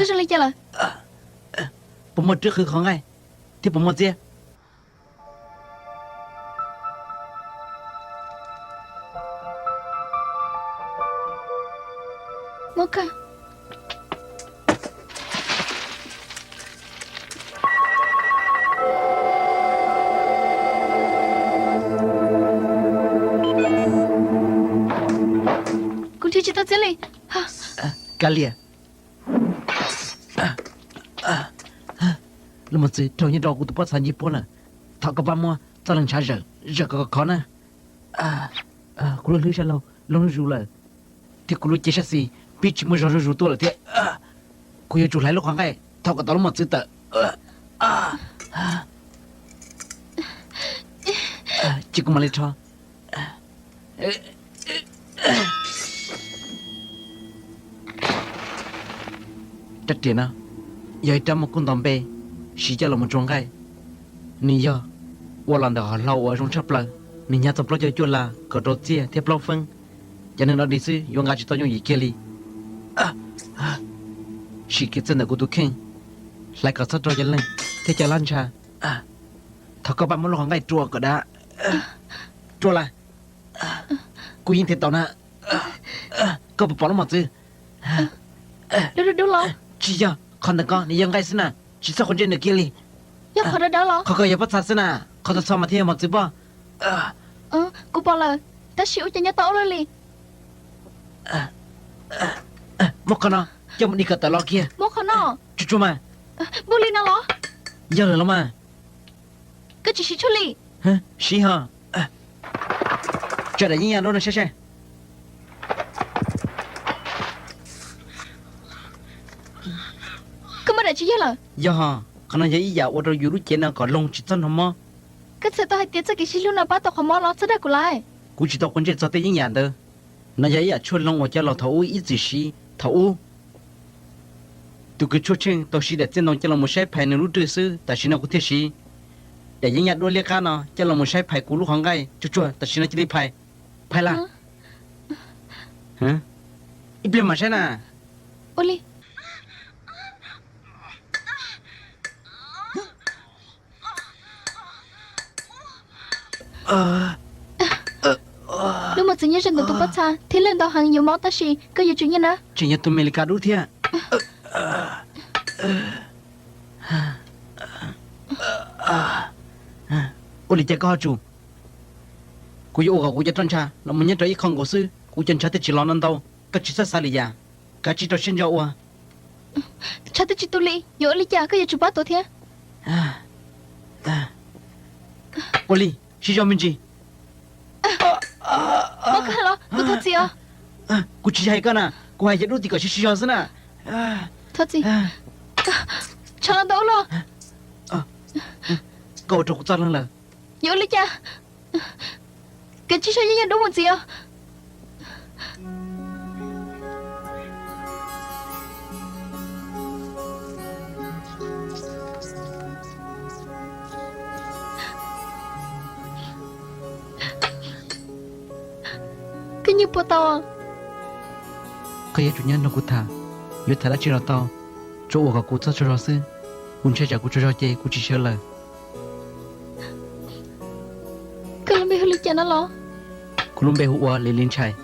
Zoo li cas lawm? Puas muaj rwb qhwv qhov nqaij thiab puas muaj txiab? Kuv nrhiav tsis tau txiab li. Kav liam. Los mus txwv raug nyob rau kuv tus pob txha ncig puab lawm. Thov koj pab muab txoj leeg ntshav zawm zawm kom khov khov na. Kuv lub hlwb sab laug loo zuj zus lawm, thiab kuv lub cev sab xis pib tsis muaj zog zuj zus tuaj lawm thiab. Kuv yuav tsum hlais lub qhov nqaij, thov kom tau lub mos txwv tawm. Cia kuv mam li rho. Rab riam no yog ib rab muaj kub nto npe, siv coj los mus tsua nqaij. Nws yog ua los ntawm hom hlau uas zoo tshaj plaws, nws hnyav txog plaub caug cuaj las kom rau txiaj thiab plaub feeb. Cov neeg dog dig xwb yuav nqa tsis tau yooj yim kiag li. Sim kiag txawj ntawm kuv tus kheej, hlais kom txhob raug cov leeg thiab cov lab ntsha. Thov koj pab muab lub qhov nqaij rua kom dav. Rua lawm. Kuv yeej nrhiav tau na. Koj puas pom lub mos txwv? Tsis yog, qhov ntawm ko nws yog nqaij xwb na, tsis txhob quav ntsej nws kiag li. Qhov koj yog pob txha xwb na, qhov txog txog mas thiaj yog mos txwv pob. Kuv pom lawm, tab sis ua cas nyob tau ua luaj li. Muab qhov no coj mus dim kom tawm los kiag. Muab qhov no? Tsuag tsuag mas. Npaum li no los? Yog lawm los mas. Koj tsis siv tshuaj li? Siv ho. Tsa daim yeeb yaj duab no saib saib. Koj muab daim tsis yog lawm? Yog ho, qhov no yog ib yam ua rau yus lub cev no kom loo tsis txhob hnov mob. Koj txhais tau hais tias txoj kev sib hlub no pab tau qhov mob los txhob dag kuv lawm. Kuv tsis tau quav ntsej txog tej yeeb yam ntawd. No yog ib yam tshuaj loo uas cov laus thaum ub ib txwm siv thaum ub. Tus kws tshuaj tsheej tau siv daim txiaj ntoo coj los mus saib phais nws lub rwj xwb, tam sim no kuv thiaj siv daim yeeb yaj duab liab qab no coj los mus saib phais kuv lub qhov nqaij. Tsuag tsuag, tam sim no cia li phais. Phais lawm. Ib pliag mam saib na. Ua li. Lub mos txwv nyob ze ntawm tus pob txha thiab lawj ntau heev yuav mob tab sis koj yuav tsum nyiaj na. Tseem yog tus Mes Lis Kas dub thiab. Ua li cas koj ho tsum? Kuv yuav ua kom kuv cov roj ntsha los mus nyob rau ib qho nkaus xwb, kuv cov ntshav thiaj tsis los no ntau. Koj tsis txhob xav lwm yam, kav tsij rau siab ntso ua. Tshav twb tsis tu li, yuav ua li cas koj yuav tsum pab tuav thiab. Ua li, sib zog me ntsis. Pab koj los, kuv thov txim os. Kuv tsis yog hais koj na, kuv hais yog dub tim kom sib sib zog xwb na. Thov txim. Tshav los ntau ua luaj. Koj ua rau kuv txoj leeg lawm. Yuav ua li cas? Kav tsij sau yeeb yaj dub mus ntxiv os. Koj nyiaj puas tau? Koj yuav tsum nyob nrog kuv tham, yuav tham dab tsi los tau, tsuas ua kom kuv txhob tsaug zog xwb. Kuv ntshai tsam kuv tsaug zog ces kuv tsis sawv lawm. Koj lub npe hu li cas no los? Kuv lub npe hu ua Lis Lis Ntshais.